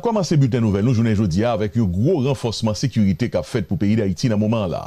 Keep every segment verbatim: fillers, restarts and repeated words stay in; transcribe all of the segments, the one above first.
Kòmanse biten nouvèl nou jounen jodi a avèk yon gwo ranfòsman sekirite k ap fèt pou peyi Dayiti nan moman an la.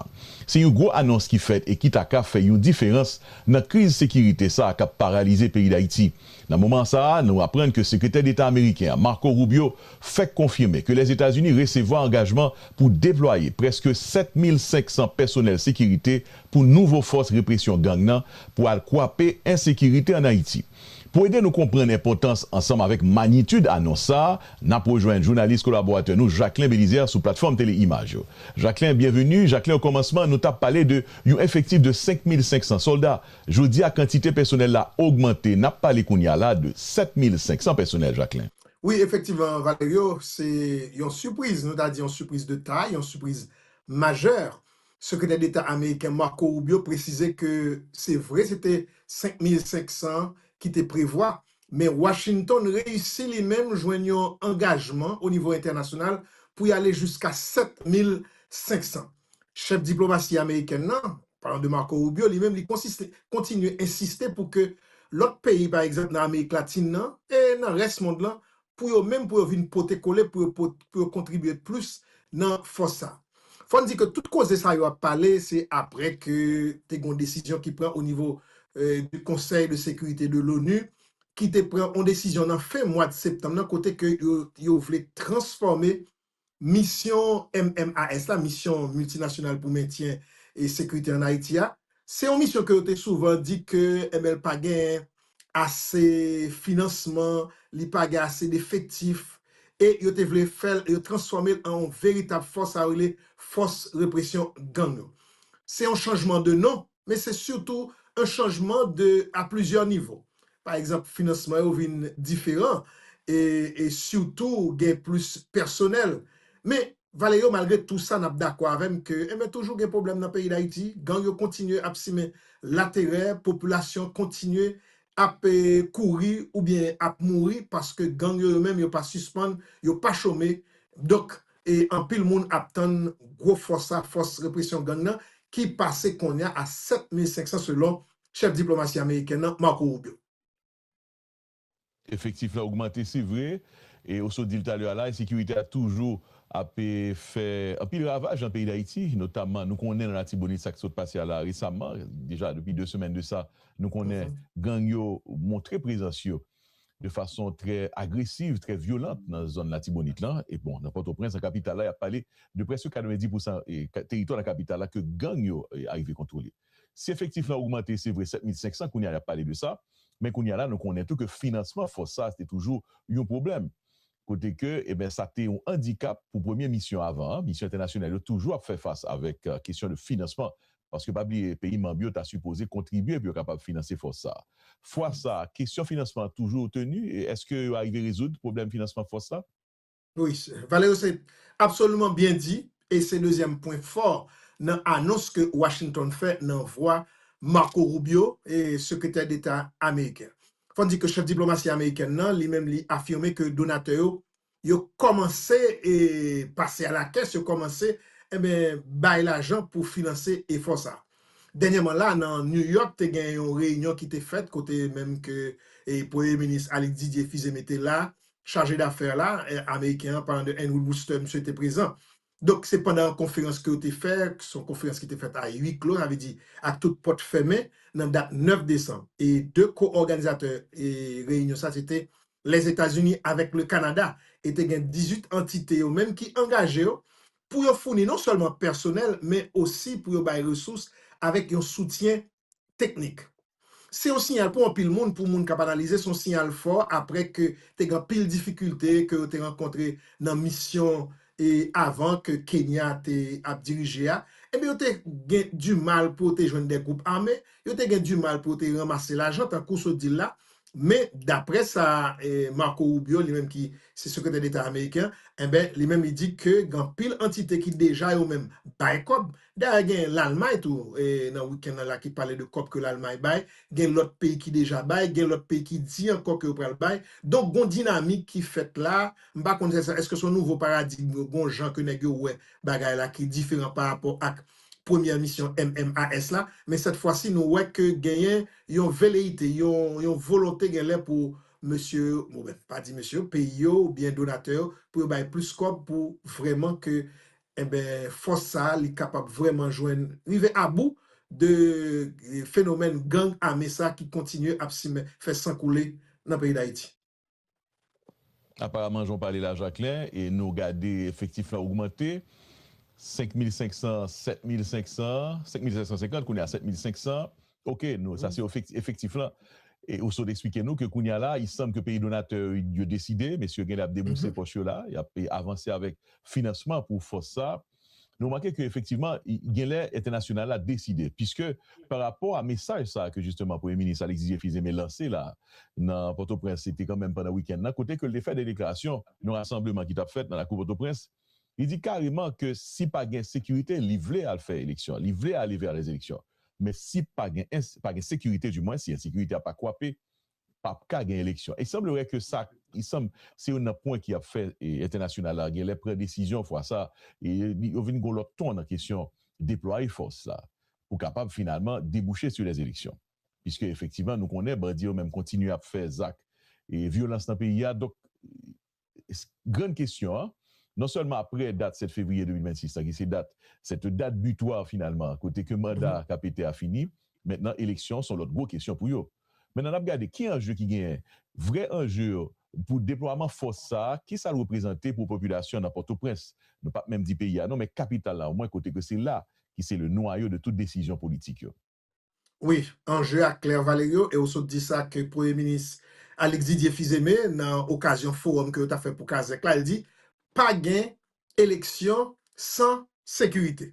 Se yon gwo anons ki fèt e ki ta ka fè yon diferans nan kriz sekirite sa a k ap paralize peyi Dayiti. Nan moman sa a, nou aprann ke Sekretè Deta ameriken an, Marco Rubio, fèk konfime ke Lèzetazini resevwa angajman pou deplwaye prèske sèt mil senk san pèsonèl sekirite pou nouvo fòs represyon gang nan pou al kwape ensekirite ann Ayiti. Pou ede nou konprann enpòtans ansanm avèk manyitid anons sa a, n ap rejwenn jounalis kolaboratè nou Jacquelin Belizaire sou platfòm Tele Imaj yo. Jacquelin, byenveni. Jacquelin, okòmansman, nou t ap pale de yon efektif de senk mil senk san sòlda. Jodi a, kantite pèsonèl la ogmante. N ap pale kounye a la de sèt mil senk san pèsonèl, Jacquelin. Wi, efektivman, Valerio, se yon sipriz, nou ta di yon sipriz de tay, yon sipriz majè. Sekretè Deta ameriken Marco Rubio presize ke se vre se te senk mil senk san ki te prevwa, men Washington reyisi li menm jwenn yon angajman o nivo entènasyonal pou y ale jiska sèt mil senk san. Chèf diplomasi amerikèn nan, palan de Marco Rubio, li menm li konsiste, kontinye ensiste pou ke lòt peyi, pa egzanp, nan Amerik Latin nan e nan rès mond lan, pou yo menm, pou yo vin pote kole, pou yo, pot- pou yo kontribye plis nan fòs sa. Fò n di ke tout koze sa yo ap pale, se apre ke te gen yon desizyon ki pran o nivo eh, du Conseil de sécurité de l'ONU, ki te pran yon desizyon nan fen mwa septanm nan, kote ke yo, yo vle transfòme misyon M M A S la, Misyon Miltinasyonal pou Mentyen e Sekirite ann Ayiti a. Se yon misyon ke yo te souvan di ke, enben, l pa gen ase finansman, li pa gen ase defektif, e yo te vle fè l, yo transfòme l an yon veritab fòs, sa yo rele fòs represyon gang yo. Se yon chanjman de non, men se sitou yon chanjman de, a plizyè nivo. Pa egzanp, finansman yo vin diferan e, e sitou gen plis pèsonèl. Men, Valerio, malgre tou sa, n ap dakò avè m ke, enben, toujou gen pwoblèm nan peyi Dayiti. Gang yo kontinye ap simen laterè, popilasyon kontinye ap eh, kouri oubyen ap mouri paske gang yo, yo menm, yo pa sispann, yo pa chome. Donk, e anpil moun ap tann gwo fòs sa, fòs represyon gang nan, ki pase kounye a a sèt mil senk san selon chèf diplomasi amerikèn nan, Marco Rubio. Efektif la ogmante, se vre. E w sot di l talè a la, ensekirite a toujou ap eh, fè anpil ravaj nan peyi Dayiti, notamman nou konnen nan Latibonit sa k sot pase a la resaman, deja depi de semèn de sa, nou konnen gang yo montre prezans yo de fason trè agresiv, trè vyolan nan zòn Latibonit lan. E bon, nan Pòtoprens, nan kapital la, y ap pale de prèske katrevenndis pousan e, ka- teritwa nan kapital la ke gang yo e, arive kontwole. Si efektif lan ogmante, se vre, sèt mil senk san, kounye a y ap pale de sa, men kounye a la, nou konnen tou ke finansman fòs sa a, se te toujou yon pwoblèm. Kote ke, eben, sa te yon andikap pou premye misyon avan an. Misyon entènasyonal yo toujou ap fè fas avèk eh, kesyon de finansman. Paske pa bliye, peyi manm yo ta sipoze kontribye pou yo kapab finanse fòs sa a. Fwa sa a, kesyon finansman an toujou teni? E èske yo arive rezoud pwoblèm finansman fòs la? Wi, Valerio, se absoliman byen di, e se dezyèm pwen fò nan anons ke Washington fè nan vwa Marco Rubio, e sekretè deta ameriken. Fò n di ke chèf diplomasi amerikèn nan, li menm, li afime ke donatè yo, yo kòmanse e pase a la kès, yo kòmanse, enben, bay lajan pou finanse efò sa. Dènyèman la, nan New York, te gen yon reyinyon ki te fèt kote menm ke e, Premye Minis Alix Didier Fils-Aimé te la, chaje dafè la, e, ameriken an, palan de Henry Wooster, misye te prezan. Donk, se pandan yon konferans ke yo te fè, se yon konferans ki te fèt a wi klo, sa vle di ak tout pòt fèmen, nan dat nèf desanm. E de ko-òganizatè e, reyinyon sa, se te Lèzetazini avèk le Kanada. E te gen dizuit antite yo menm ki angaje yo pou yo founi non sèlman pèsonèl, men osi pou yo bay resous avèk yon soutyen teknik. Se yon siyal pou anpil moun, pou moun k ap analize, se yon siyal fò apre ke te gen anpil difikilte ke yo te rankontre nan misyon e avan ke Kenya te ap dirije a. Ebyen, yo te gen dimal pou yo te jwenn de gwoup ame, yo te gen dimal pou yo te ranmase lajan, tankou w sot di l la. Men, daprè sa e, Marco Rubio, li menm ki se sekretè deta ameriken, enben, li menm li di ke gen anpil antite ki deja yo menm bay kòb. Dayè, gen Lalmay tou e, nan wikenn nan la ki pale de kòb ke Lalmay bay. Gen lòt peyi ki deja bay, gen lòt peyi ki di ankò ke yo pral bay. Donk, gon dinamik ki fèt la. M pa konn se sa, èske se yon nouvo paradigm, gon jan ke nèg yo wè bagay la ki diferan pa rapò ak premyè misyon M M A S la. Men sèt fwa si, nou wè ke genyen yon veleyite, yon, yon volonte genlè pou mesye yo, bon, ben, pa di mesye yo, peyi yo oubyen donatè yo, pou yo bay plis kòb pou vrèman ke, enben, fòs sa a, li kapab vrèman jwenn, rive abou de, e, fenomèn gang ame sa ki kontinye ap simen, fè san koule nan peyi Dayiti. Aparaman, jan w pale la, Jacquelin, e nou gade efektif lan ogmante, senk mil senk san, sèt mil senk san, senk mil sèt san senkant, kounye a sèt mil senk san. Oke, nou, sa se efektif lan. E ou sot eksplike nou ke kounye a la, il sanm ke peyi donatè yo deside, mesye yo genlè ap debouse pòch yo la, y ap avanse avèk finansman pou fòs sa. Nou remake ke efektivman, genlè entènasyonal la deside, piske pa rapò a mesaj sa ke jisteman Premye Minis Alexis Dieuphilizeme lanse la nan Pòtoprens, se te kanmenm pandan wikenn nan, kote ke l te fè de deklarasyon nan rasanbleman ki t ap fèt nan lakou Pòtoprens, li di kareman ke si pa gen sekirite, li vle al fè eleksyon, li vle ale vè lèzeleksyon. Men si pa gen, pa gen sekirite, dimwen, si ensekirite a pa kwape, p ap ka gen eleksyon. E sanble wè ke sa, i sanm, se youn nan pwen ki ap fè e, entènasyonal la genlè pran desizyon fwa sa, e yo vin gon lòt ton nan kesyon deplwaye fòs la, pou kapab finalman debouche sou lèzeleksyon. Piske efektivman, nou konnen bandi yo menm kontinye ap fè zak e vyolans nan peyi a. Donk, grann kesyon an, non sèlman apre dat sèt fevriye de mil vennsis lan, ki se dat, cette date butoir finalman, kote ke manda K P T a fini, mentnan eleksyon se yon lòt gwo kesyon pou yo. Mentnan, n ap gade ki anje ki genyen, vrè anje yo pou deplwaman fòs sa a, ki sa l reprezante pou popilasyon nan Pòtoprens, nou p ap menm di peyi a non, men kapital la omwen, kote ke se la ki se le nwayo de tout desizyon politik yo. Wi, anje a klè, Valerio, e ou sot di sa ke Premye Minis Alexis Dieuphilizeme, nan okazyon fowòm ke yo t ap fè pou Kazèk la, li di pa gen eleksyon san sekirite.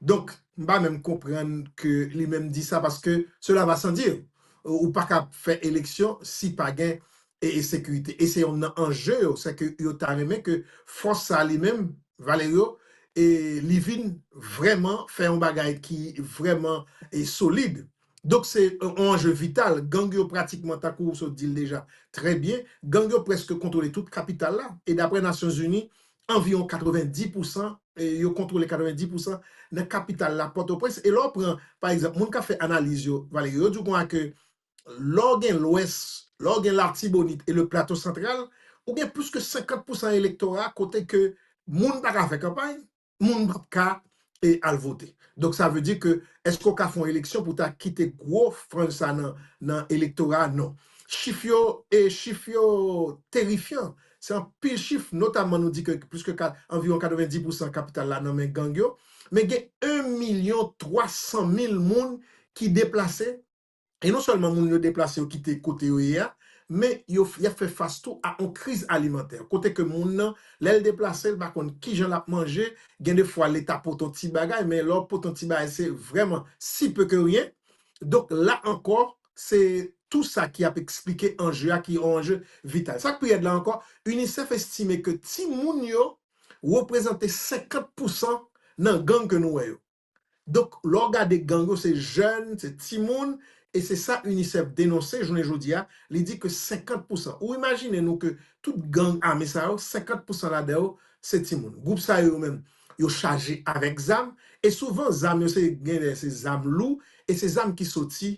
Donk, m pa menm konprann ke li menm di sa, paske cela va sans dire. Ou pa ka fè eleksyon si pa gen e, e sekirite. E se youn nan anje yo, se ke yo ta renmen ke fòs sa li menm, Valerio, e li vin vrèman fè yon bagay ki vrèman e solid. Donk se yon anje vital. Gang yo pratikman, tankou ou sot di l deja trè byen, gang yo prèske kontwole tout kapital la. E daprè Nasyonzini, anviwon katrevenndis pousan, e yo kontwole katrevenndis pousan nan kapital la, Pòtoprens. E lè w pran, pa egzanp, moun k ap fè analiz yo, Valerio, yo di w konsa ke lè w gen Lwès, lè w gen Latibonit e le Plato Santral, ou gen plis ke senkant pousan elektora kote ke moun pa ka fè kanpay, moun p ap ka e, al vote. Donk, sa vle di ke èske w ka fè yon eleksyon pou ta kite gwo franj sa nan, nan elektora a? Non. Chif yo, e chif yo terifyan. Se anpil chif, notamman nou di ke plis ke ka, anviwon katrevenndis pousan kapital la nan men gang yo. Men gen en milyon twa san mil moun ki deplase. E non sèlman moun yo deplase, yo kite kote yo ye a, men yo, y ap fè fas tou a yon kriz alimantè. Kote ke moun nan, lè l deplase, l pa konn kijan l ap manje, gen de fwa Leta pote yon ti bagay, men lè w pote yon ti bagay, se vrèman si peu que rien. Donk la ankò, se tou sa ki ap eksplike anje a, ki yon anje vital. Sa k pi rèd la ankò, UNICEF estime ke timoun yo reprezante senkant pousan nan gang ke nou wè yo. Donk, lè w gade gang yo, se jèn, se timoun, e se sa UNICEF denonse jounen jodi a, li di ke senkant pousan. Ou imajine nou ke tout gang ame sa yo, senkant pousan ladan yo, se timoun. Gwoup sa yo, yo menm, yo chaje avèk zam, e souvan zam yo se, genlè se zam lou, e se zam ki soti,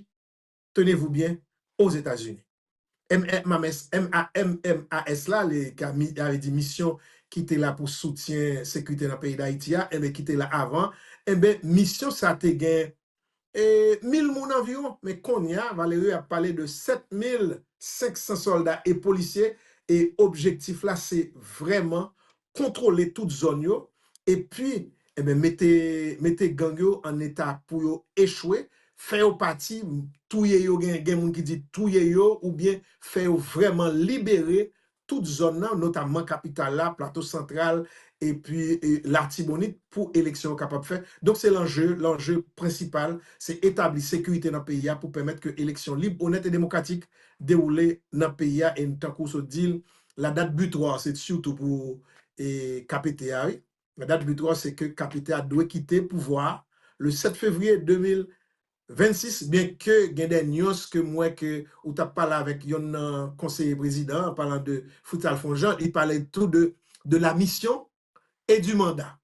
tenez-vous bien, Ozetazini. M M A S, M A M M A S la, le, ka, mi, sa vle di misyon ki te la pou soutyen sekirite nan peyi Dayiti a, enben ki te la avan, enben misyon sa te gen e, mil moun anviwon. Men kounye a, Valerio ap pale de sèt mil senk san sòlda e polisye, e objektif la se vrèman kontwole tout zòn yo, epi, enben, mete, mete gang yo an eta pou yo echwe, fè yo pati, touye yo, gen, gen moun ki di touye yo, oubyen fè yo vrèman libere tout zòn nan, notamman kapital la, Plato Santral, epi e, Latibonit pou eleksyon yo kapab fèt. Donk se lanje, lanje prensipal, se etabli sekirite nan peyi a pou pèmèt ke eleksyon lib, onèt e demokratik dewoule nan peyi a. E tankou w sot di l, la date butoir, se sitou pou e, K P T a, wi. La date butoir, se ke K P T a dwe kite pouvwa a le sèt fevriye de mil vennsis, byenke gen de nyans ke m wè ke ou t ap pale avèk yonn nan konseye prezidan an, an palan de Fritz Alphonse Jean, li pale tou de, de la mission et du mandat.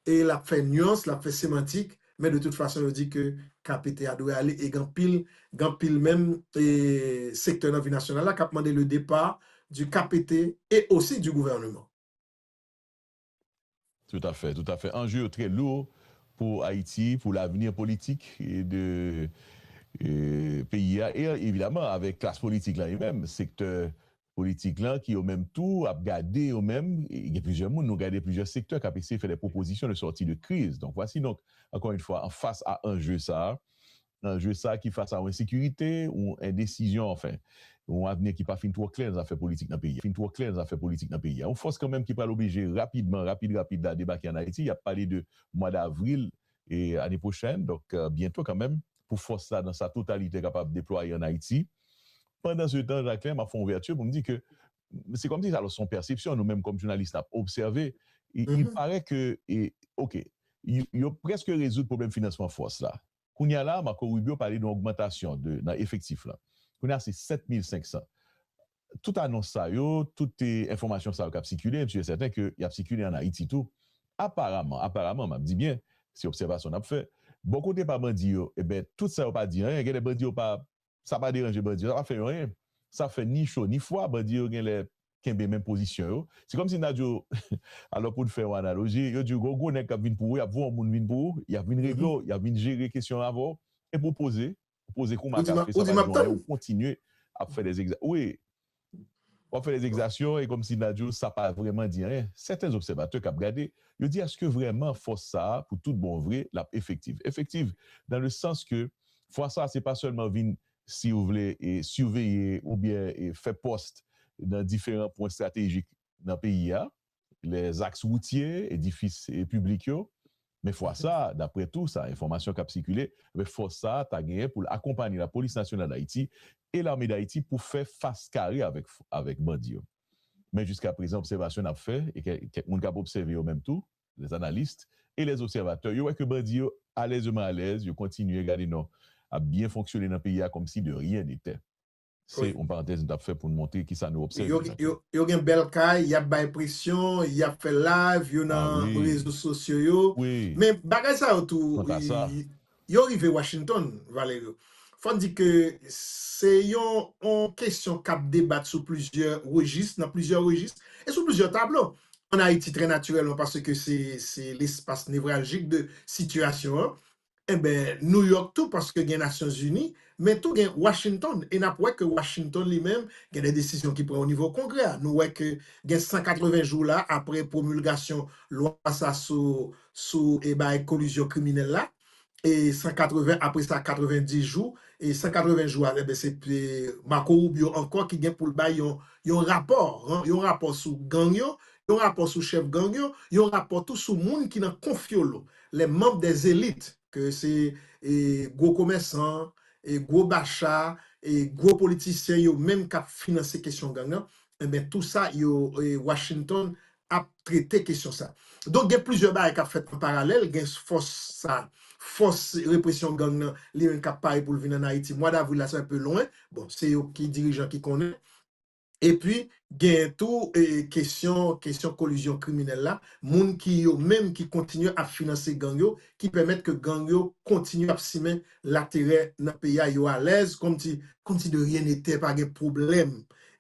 E l ap fè nyans, l ap fè semantik, Men de tout fason, yo di ke K P T a dwe ale e gen anpil, gen anpil menm e, sektè nan vi nasyonal la k ap mande le départ du K P T et aussi du gouvernement. Tout à fait, tout à fait. Anje yo trè lou pou Ayiti, pou lavni politik de e, peyi a. E evidaman, avèk klas politik la li menm, sektè politik la, ki yo menm tou ap gade yo menm, e gen plizyè moun, nou gade plizyè sektè k ap eseye fè de pwopozisyon de sòti de kriz. Donk, vwasi donk, ankò yon fwa, an fas a anje sa a, anje sa a ki fas a yon ensekirite, yon endesizyon, anfen, yon avni ki pa fin twò klè nan zafè politik nan peyi a, fin twò klè nan zafè politik nan peyi a. Yon fòs kanmenm ki pral oblije rapidman, rapid, rapid la debake ann Ayiti. Y ap pale de mwa davril e ane pwochèn, donk, euh, byento kanmenm, pou fòs la nan sa totalite kapab deplwaye ann Ayiti. Pandan se tan, Jacquelin, m ap fè yon ouvèti pou m di ke se kòmsi sa, alò, se yon pèsepsyon, nou menm kòm jounalis, n ap obsève. I, i parè ke, e, oke, yo, yo prèske rezoud pwoblèm finansman fòs la. Kounye a la, Marco Rubio pale de yon ogmantasyon de, nan efektif la. Kounye a, se sèt mil senk san. Tout anons sa yo, tout e, enfòmasyon sa yo k ap sikile, m si e sèten ke y ap sikile ann Ayiti tou. Aparaman, aparaman, m ap di byen, se obsèvasyon n ap fè. Bò kote pa bandi yo, eben, tout sa yo pa di anyen, genlè bandi yo pa, sa pa deranje bandi yo, sa pa fè yo anyen. Sa fè ni cho ni fwa, bandi yo genlè kenbe menm pozisyon yo. Se kòmsi n ta di w, alò pou n fè yon analoji, yo di w gwo gwo nèg k ap vin pou ou, y ap voye yon moun vin pou ou, y ap vin regle w, y ap vin jere kesyon avè w, epi w poze, ou poze kou makak, sa pa di w anyen, ou kontinye ap fè de egza-, wi. W ap fè de egzasyon, e kòmsi n ta di w sa pa vrèman di anyen. Sèten obsèvatè k ap gade, yo di, èske vrèman fòs sa a, pou tout bon vre, l ap efektif? Efektif, dans le sens que fwa sa a, se pa sèlman vin, si w vle, e siveye oubyen e fè pòs nan diferan pwen estratejik nan peyi a, lèzaks woutye, edifis e piblik yo. Men fwa sa, daprè tou sa, enfòmasyon k ap sikile, men fòs sa a ta genyen pou l akonpanye Lapolis Nasyonal d Ayiti e Lame d Ayiti pou fè fas kare avèk, avèk bandi yo. Men jiska prezan, obsèvasyon n ap fè, e kè-, kèk moun k ap obsève yo menm tou, lèzanalis e lèzobsèvatè, yo wè ke bandi yo alèzeman alèz, yo kontinye, gade non, ap byen fonksyone nan peyi a kòmsi de rien n'était. Se yon parantèz m t ap fè pou n montre kisa nou obsève. Yo, yo, yo gen bèl kay, y ap bay presyon, y ap fè live, yo nan rezo sosyo yo. Men bagay sa yo tou, yo rive Washington, Valerio. Fò n di ke se yon, yon kesyon k ap debat sou plizyè rejis, nan plizyè rejis, e sou plizyè tablo. Ann Ayiti, trè natirèlman, paske se, se lespas nevraljik de sitiyasyon an. Enben, New York tou, paske gen Nasyonzini, men tou gen Washington. E n ap wè ke Washington li menm, gen de desizyon ki pran o nivo Kongrè a. Nou wè ke gen san katreven jou la, apre pwomilgasyon lwa sa sou, sou e bay kolizyon kriminèl la, e san katreven, apre sa katrevendis jou, e san katreven jou a, enben, se e, Marco Rubio ankò ki gen pou l bay yon, yon rapò, yon rapò sou gang yo, yon rapò sou chèf gang yo, yon rapò tou sou moun ki nan konfyolo, les membres des élites, ke se e, gwo komèsan, e, gwo bacha, e, gwo politisyen yo menm k ap finanse kesyon gang nan, enben, tou sa, yo, e, Washington ap trete kesyon sa. Donk, gen plizyè bagay k ap fèt an paralèl, gen fòs sa, fòs represyon gang nan, li menm k ap pare pou l vin ann Ayiti. Mwa davril la, se un peu lwen. Bon, se yo ki dirijan ki konnen. Epi, gen tou e, kesyon, kesyon kolizyon kriminèl la, moun ki yo menm ki kontinye ap finanse gang yo, ki pèmèt ke gang yo kontinye ap simen laterè nan peyi a, yo alèz, kòmsi, kòmsi de rien n'était, pa gen pwoblèm.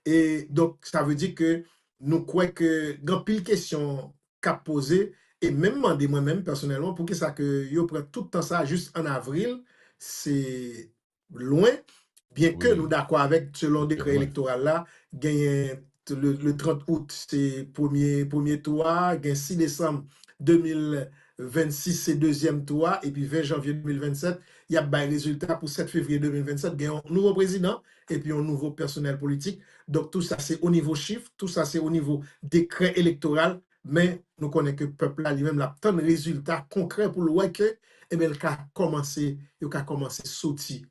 E donk, sa vle di ke nou kwè ke gen anpil kesyon k ap poze, e menm mande mwen menm pèsonèlman, poukisa ke yo pran tout tan sa jis ann avril, se lwen, byen ke nou dakò avèk, selon dekrè elektoral la, genyen le, le trant out, se premye, premye tou a, gen sis desanm de mil vennsis, se dezyèm tou a, epi ven janvye de mil vennsèt, y ap bay rezilta pou sèt fevriye de mil vennsèt, gen yon nouvo prezidan, epi yon nouvo pèsonèl politik. Donk, tou sa se o nivo chif, tou sa se o nivo dekrè elektoral, men nou konnen ke pèp la li menm l ap tann rezilta konkrè pou l wè ke, ebyen, l ka kòmanse, yo ka kòmanse soti